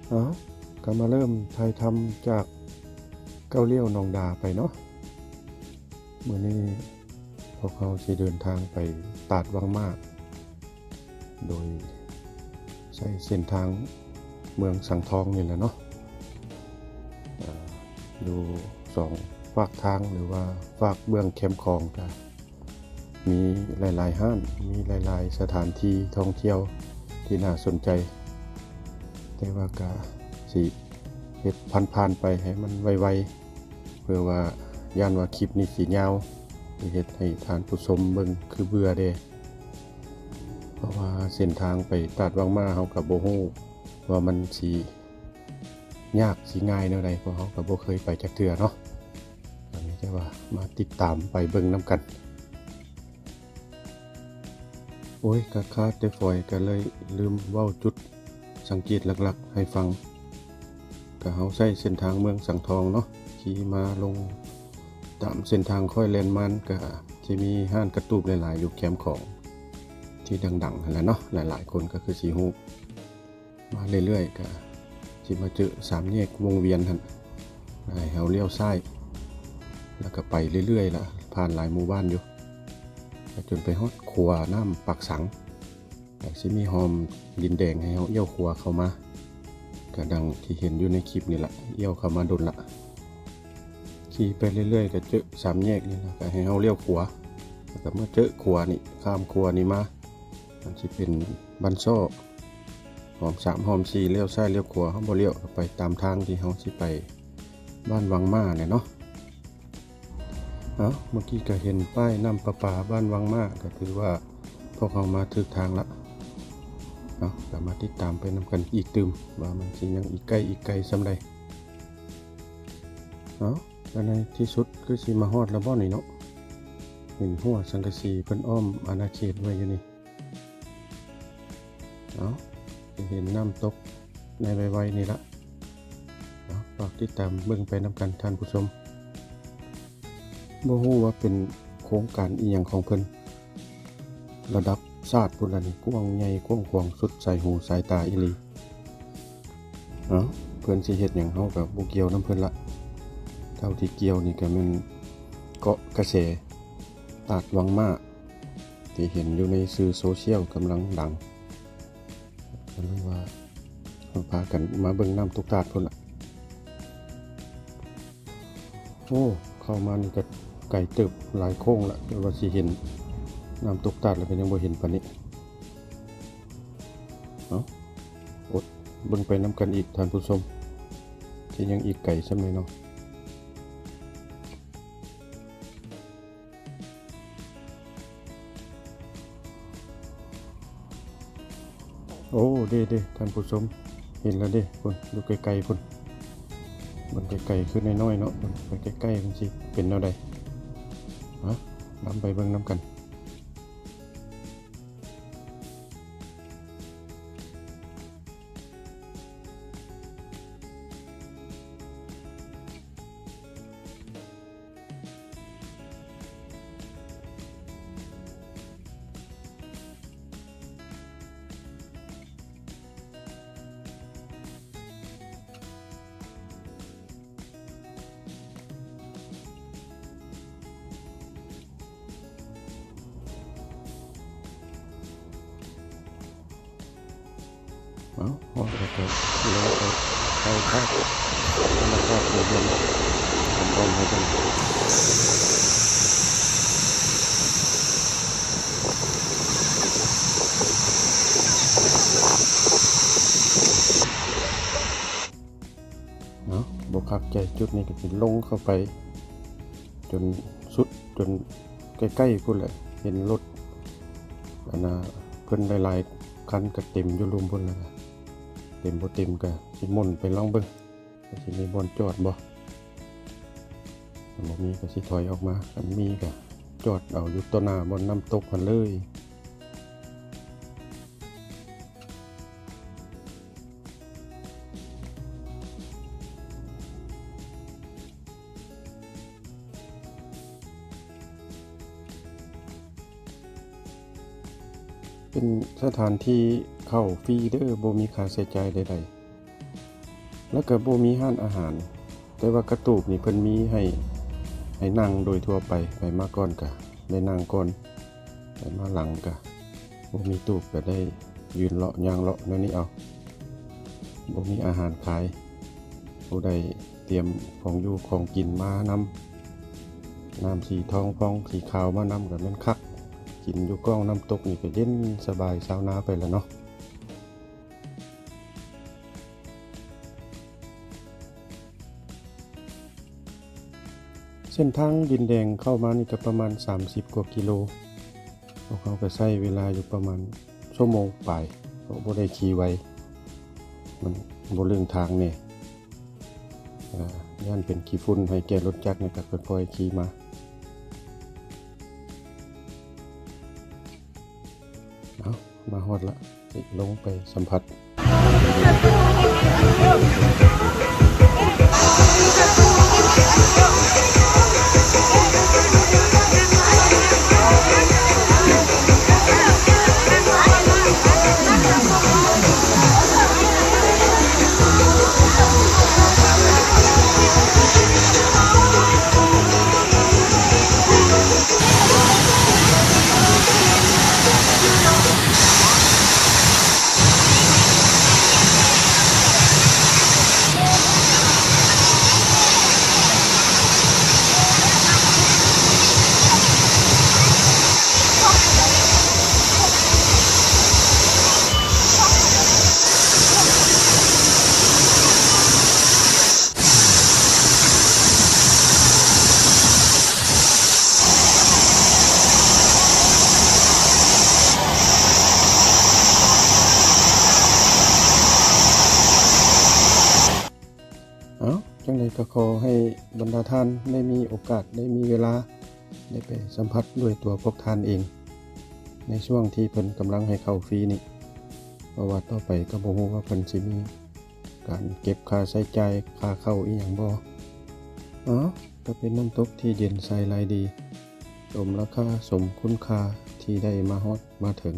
ເອົາ ກໍມາເລີ່ມຖ່າຍທຳຈາກເກົ້າລ້ຽວໜອງດາໄປເນາະ. ມື້ນີ້ພວກເຮົາຊິເດີນທາງໄປຕາດວັງມ້າ ໂດຍໃຊ້ເສັ້ນທາງເມືອງສັງທອງນີ້ແຫຼະເນາະ. ເອີ ຢູ່ສອງຟາກທາງ ຫຼືວ່າຟາກເບື້ອງແຄມຂອງ ກະມີຫຼາຍໆຮ້ານ ມີຫຼາຍໆສະຖານທີ່ທ່ອງທ່ຽວທີ່ໜ້າສົນໃຈ, ແຕ່ວ່າກະຊິເຮັດຜ່ານໆໄປໃຫ້ມັນໄວໆ ເພື່ອວ່າຢ້ານວ່າຄລິບນີ້ຊິຍາວ ຈະເຮັດໃຫ້ທ່ານຜູ້ຊົມເບິ່ງຄືເບື່ອເດ້. ເພາະວ່າເສັ້ນທາງໄປຕາດວັງມ້າ ເຮົາກໍບໍ່ຮູ້ວ່າມັນຊິຍາກຊິງ່າຍແນວໃດ ເພາະເຮົາກໍບໍ່ເຄີຍໄປຈັກເທື່ອເນາະ. ກໍມີແຕ່ວ່າມາຕິດຕາມໄປເບິ່ງນຳກັນ. ໂອ້ຍ ກະຂາດແຕ່ຝອຍ ກະເລີຍລືມເວົ້າຈຸດ ສັງເກດຫຼັກໆໃຫ້ຟັງ. ກະເຮົາໃຊ້ເສັ້ນທາງເມືອງສັງທອງເນາະ ຂີ່ມາລົງຕາມເສັ້ນທາງຄ້ອຍແລ່ນມານ ກະຊິມີຮ້ານກະຕູບຫຼາຍໆຢູ່ແຄມຂອງ ທີ່ດັງໆຫັ້ນແຫຼະເນາະ ຫຼາຍໆຄົນກໍຄືຊິຮູ້. ມາເລື້ອຍໆ ກະຊິມາເຈີສາມແຍກວົງວຽນຫັ້ນ ໃຫ້ເຮົາລ້ຽວຊ້າຍ ແລ້ວກະໄປເລື້ອຍໆລະ ຜ່ານຫຼາຍໝູ່ບ້ານຢູ່ ກະຈົນໄປຮອດຂົວນ້ຳປາກສັງ. ກະຊິມີຮ່ອມດິນແດງໃຫ້ເຮົາລ້ຽວຂວາເຂົ້າມາ ກະດັ່ງທີ່ເຫັນຢູ່ໃນຄລິບນີ້ລະ ລ້ຽວເຂົ້າມາດົນລະ. ຂີ່ໄປເລື້ອຍໆ ກະເຈີສາມແຍກນີ້ລະ ກະໃຫ້ເຮົາລ້ຽວຂວາ ແລ້ວກະມາເຈີຂົວນີ້ ຂ້າມຂົວນີ້ມາ ມັນຊິເປັນບ້ານຊໍ້ ຮ່ອມສາມ ຮ່ອມສີ່ ລ້ຽວຊ້າຍລ້ຽວຂວາ ເຮົາບໍ່ລ້ຽວ ກະໄປຕາມທາງທີ່ເຮົາຊິໄປບ້ານວັງມ້າແຫຼະເນາະ. ເອົ້າ ເມື່ອກີ້ກະເຫັນປ້າຍນ້ຳປະປາບ້ານວັງມ້າ ກະຖືວ່າພວກເຮົາມາຖືກທາງລະ. ເອົ້າ ກະມາຕິດຕາມໄປນຳກັນອີກຕື່ມ ວ່າມັນຊິຍັງອີກໄກ ອີກໄກສ່ຳໃດ. ເອົ້າ ແລະໃນທີ່ສຸດຄືຊິມາຮອດລະບໍ່ນີ້ເນາະ. ເຫັນຮົ້ວສັງກະສີເພິ່ນອ້ອມອານາເຂດໄວ້ຢູ່ນີ້. ເອົ້າ ຈະເຫັນນ້ຳຕົກໃນໄວໆນີ້ລະ. ເອົ້າ ຝາກຕິດຕາມເບິ່ງໄປນຳກັນທ່ານຜູ້ຊົມ. ບໍ່ຮູ້ວ່າເປັນໂຄງການອີ່ຫຍັງຂອງເພິ່ນ ລະດັບຊາດພຸ້ນລະນີ້ ກວ້າງໃຫຍ່ກວ້າງຂວາງສຸດສາຍຫູສາຍຕາອີ່ຫຼີ. ເອົ້າ ເພິ່ນຊິເຮັດຫຍັງເຮົາກະບໍ່ກ່ຽວນຳເພິ່ນລະ. ເທົ່າທີ່ກ່ຽວນີ້ກະແມ່ນເກາະກະແສຕາດວັງມ້າ ທີ່ເຫັນຢູ່ໃນສື່ໂຊຊຽວກຳລັງດັງ ກໍເລີຍວ່າເຮົາພາກັນມາເບິ່ງນ້ຳຕົກຕາດພຸ້ນລະ. ໂອ້ ເຂົ້າມານີ້ກໍໄກເຕີບ ຫຼາຍໂຄ້ງລະ ແຕ່ວ່າຊິເຫັນນ້ຳຕົກຕາດແລ້ວກໍຍັງບໍ່ເຫັນປານນີ້. ເອົ້າ ອົດເບິ່ງໄປນຳກັນອີກທ່ານຜູ້ຊົມ ຊິຍັງອີກໄກສ່ຳໃດເນາະ. ໂອ້ ເດ້ໆ ທ່ານຜູ້ຊົມ ເຫັນແລ້ວເດ້ ພຸ້ນ ຢູ່ໄກໆພຸ້ນ. ເບິ່ງໄກໆຄືນ້ອຍໆເນາະ ເບິ່ງໄກໆມັນຊິເປັນແນວໃດ. ມາ ນຳໄປເບິ່ງນຳກັນ. ເອົ້າ ຮອດແລ້ວກໍເລີຍໄປຖ່າຍພາບທຳມະຊາດໂດຍລວມກັນກ່ອນເນາະ. ເນາະ ບໍ່ຄັກໃຈ ຈຸດນີ້ກໍຊິລົງເຂົ້າໄປຈົນສຸດ ຈົນໃກ້ໆພຸ້ນແຫຼະ ເຫັນລົດ ອັນນ່າ ເພິ່ນຫຼາຍໆຄັນກໍເຕັມຢູ່ລຸ່ມພຸ້ນແລ້ວ. ເຕັມບໍ່ເຕັມກໍຊິໝູນໄປລອງເບິ່ງ ວ່າຊິມີບ່ອນຈອດບໍ່. ຄັນບໍ່ມີກໍຊິຖອຍອອກມາ ຄັນມີກໍຈອດເອົາຢູ່ຕໍ່ໜ້າບ່ອນນ້ຳຕົກຫັ້ນເລີຍ. ເປັນສະຖານທີ່ເຂົ້າຟຣີເດີ້ ບໍ່ມີຄ່າໃຊ້ຈ່າຍໃດໆ. ແລ້ວກໍບໍ່ມີຮ້ານອາຫານ, ແຕ່ວ່າກະຕູບນີ້ເພິ່ນມີໃຫ້ ໃຫ້ນັ່ງໂດຍທົ່ວໄປ, ໃຜມາກ່ອນກໍໄດ້ນັ່ງກ່ອນ, ໃຜມາຫຼັງກໍບໍ່ມີຕູບກໍໄດ້ຢືນເລາະຍ່າງເລາະແນວນີ້ເອົາ. ບໍ່ມີອາຫານຂາຍ, ຜູ້ໃດຕຽມຂອງຢູ່ຂອງກິນມານຳ, ນ້ຳສີທອງຟອງສີຂາວມານຳກໍແມ່ນຄັກ. ກິນຢູ່ກ້ອງນ້ຳຕົກນີ້ກໍເຢັນສະບາຍຊາວນາໄປລະເນາະ. ເສັ້ນທາງດິນແດງເຂົ້າມານີ້ກໍປະມານສາມສິບກວ່າກິໂລ, ພວກເຮົາກໍໃຊ້ເວລາຢູ່ປະມານຊົ່ວໂມງປາຍ, ເພາະບໍ່ໄດ້ຂີ່ໄວ, ມັນບໍ່ເລື່ອງທາງແດ່, ເອີ ຢ້ານເປັນຂີ້ຝຸ່ນໃຫ້ແກ່ລົດຈັກນີ້ ກໍຄ່ອຍໆຂີ່ມາ. ເອົາ ມາຮອດລະ ຊິລົງໄປສຳຜັດ. ເອົ້າ ຈັ່ງໃດກໍຂໍໃຫ້ບັນດາທ່ານໄດ້ມີໂອກາດ ໄດ້ມີເວລາ ໄດ້ໄປສຳຜັດດ້ວຍຕົວພວກທ່ານເອງ ໃນຊ່ວງທີ່ເພິ່ນກຳລັງໃຫ້ເຂົ້າຟຣີນີ້, ເພາະວ່າຕໍ່ໄປກໍບໍ່ຮູ້ວ່າເພິ່ນຊິມີການເກັບຄ່າໃຊ້ຈ່າຍ ຄ່າເຂົ້າອີ່ຫຍັງບໍ່. ເອົ້າ ກໍເປັນນ້ຳຕົກທີ່ເຢັນໃສໄຫຼດີ, ສົມລາຄາ ສົມຄຸນຄ່າທີ່ໄດ້ມາຮອດມາເຖິງ.